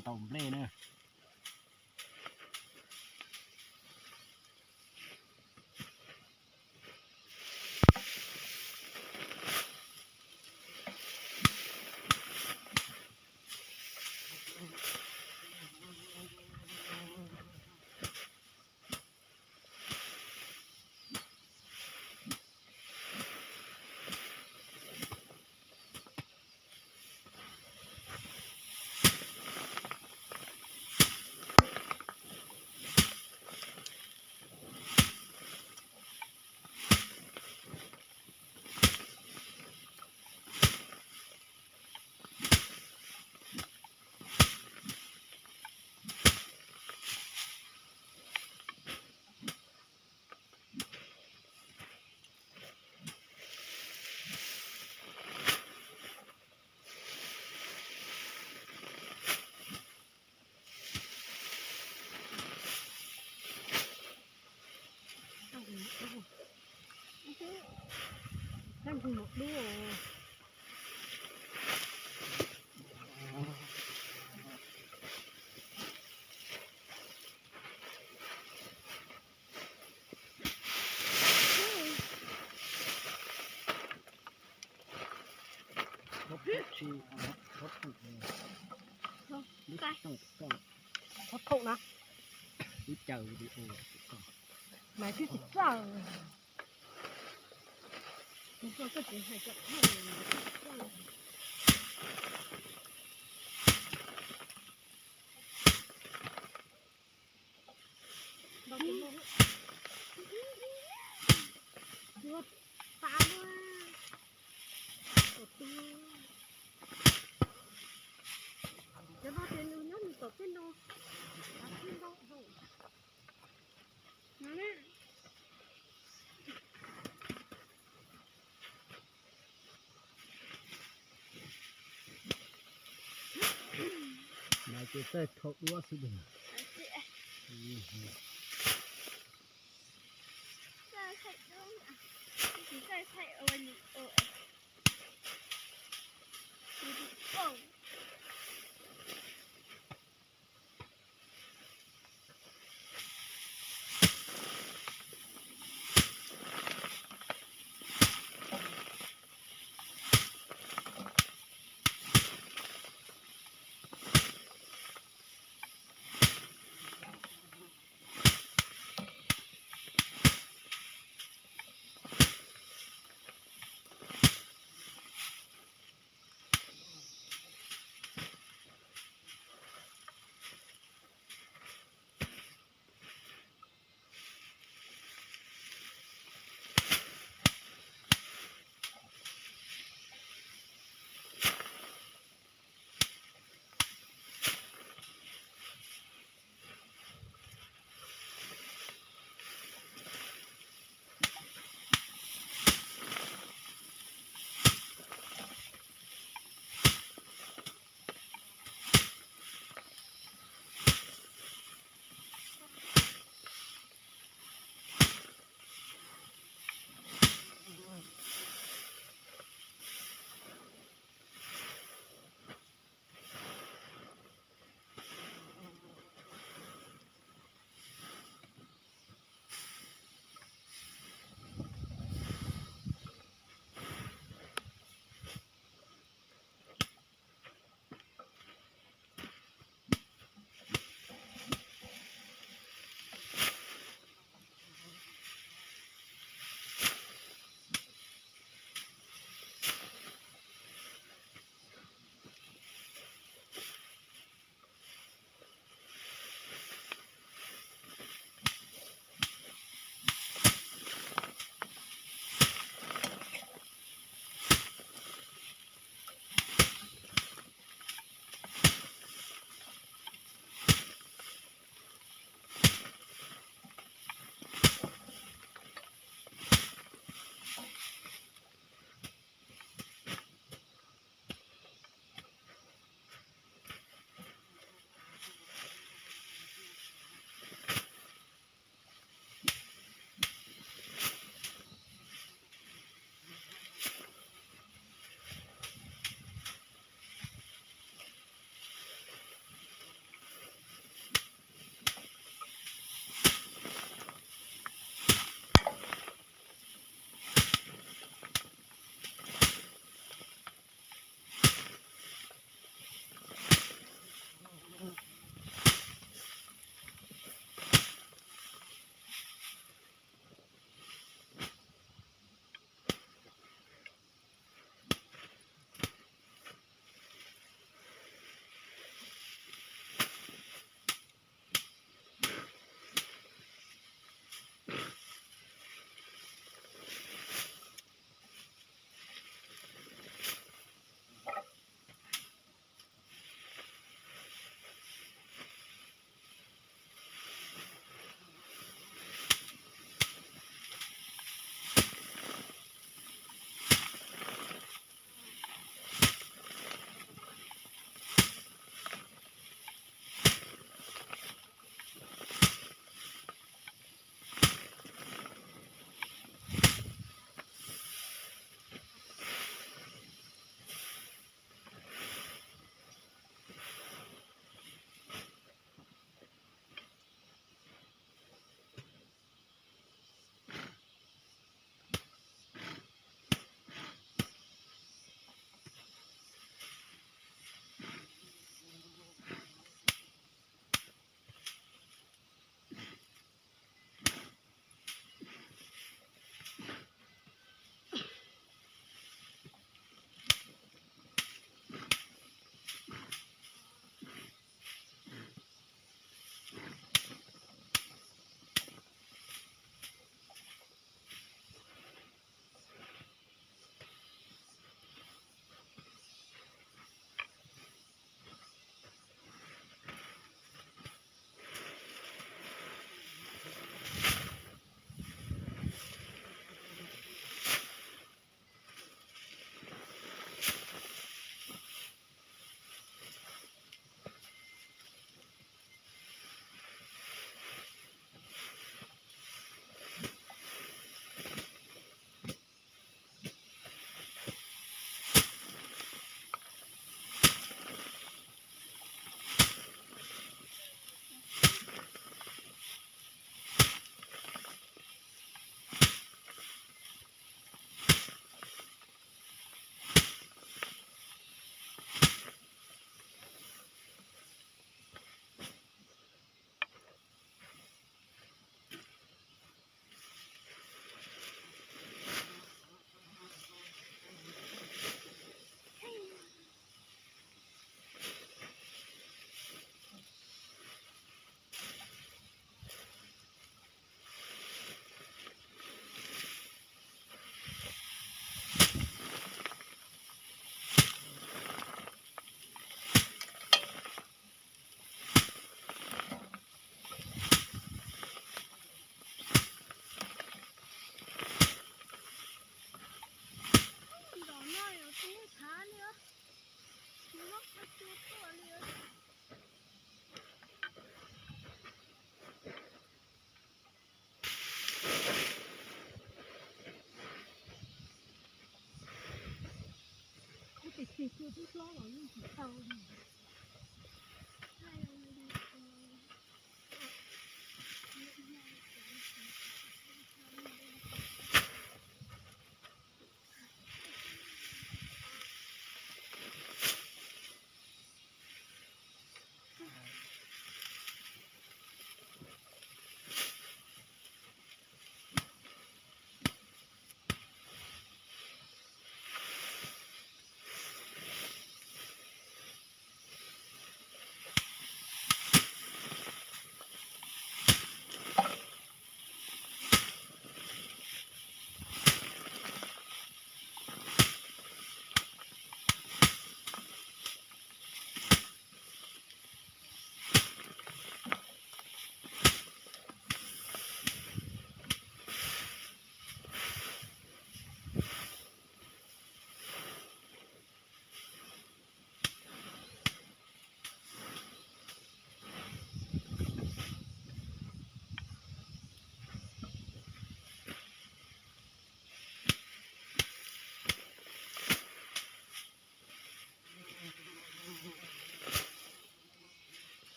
Tau nplej na. Thob thoom na. Lub caws video ko. Mas twb tsis txawj. Kuv koj koj tsis hais cov thoom. Cov no ces nws nyob nws tom tej no, tej no. Mas ces txawj thau duab xwb.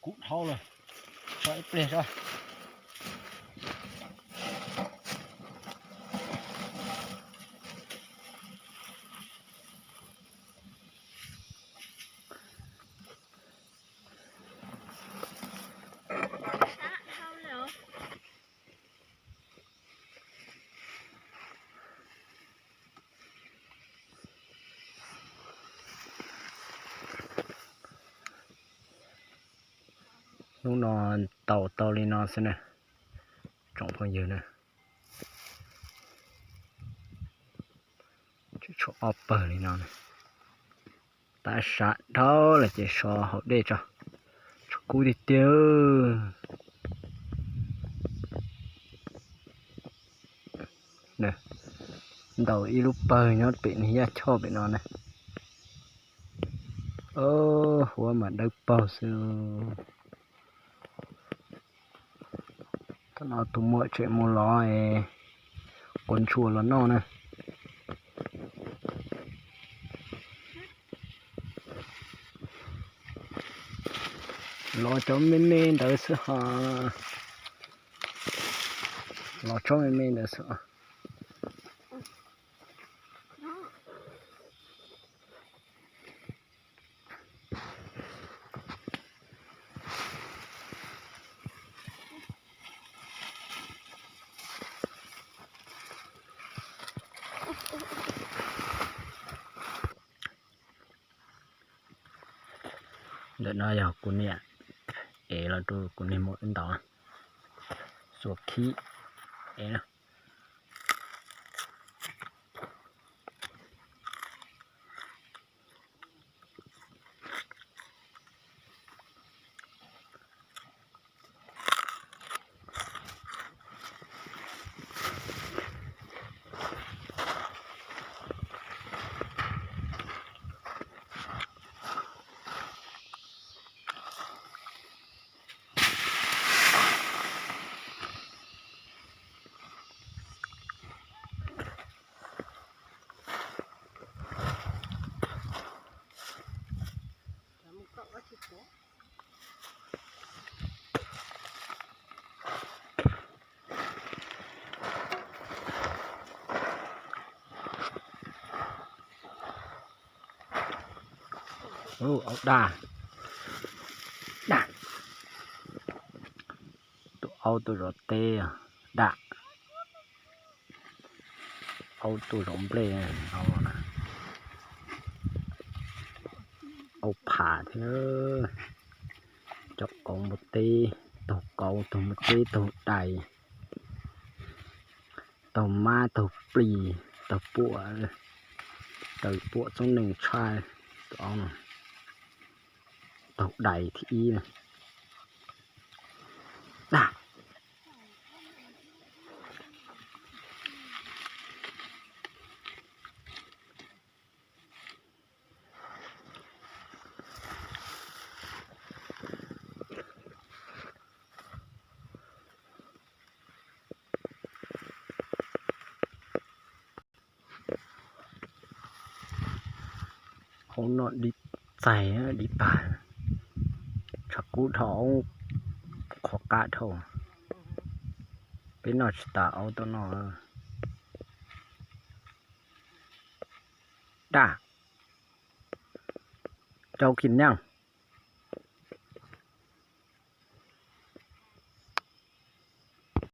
Kub dhau lawm, tso ib pliag tso. Hnub no tau tau li no xwb na, tsoom phooj ywg na. Tseem tshuav ob pawg li no na. Tab sav dhau lawm ces so haus dej tso. Tshuav kub tiag tiag. Ntaus ib lub pawg nyob pem niag yaj choj pem no na. Huab mas dawb paug xwb. Tam no tus muam tseem mus lov quav ntsuas los noj na. Lov cov me me ntawd xwb hos. Lov tsob me me ntawd xwb os. Ntawm no yog kuv niam ev los rau kuv niag muam wb ntaus, xuas khib ev na. Aub daj, daj. Tus aub tuaj zov teb, daj. Aub tuaj zov nplej, aub pham thiab. Cov kauv npua teb, taug kauv, taug npua teb, taug dais, taug mab, taug plis, taug puam, taug puam txob nees tshaj. Tus aub no taug dais thib ib na. Daj. Aub no dib txaig dib pag, tshav kub dhau, qhuav qab dhau. Peb noj tsis tas aub tuaj noj. Daj, rau kis neej.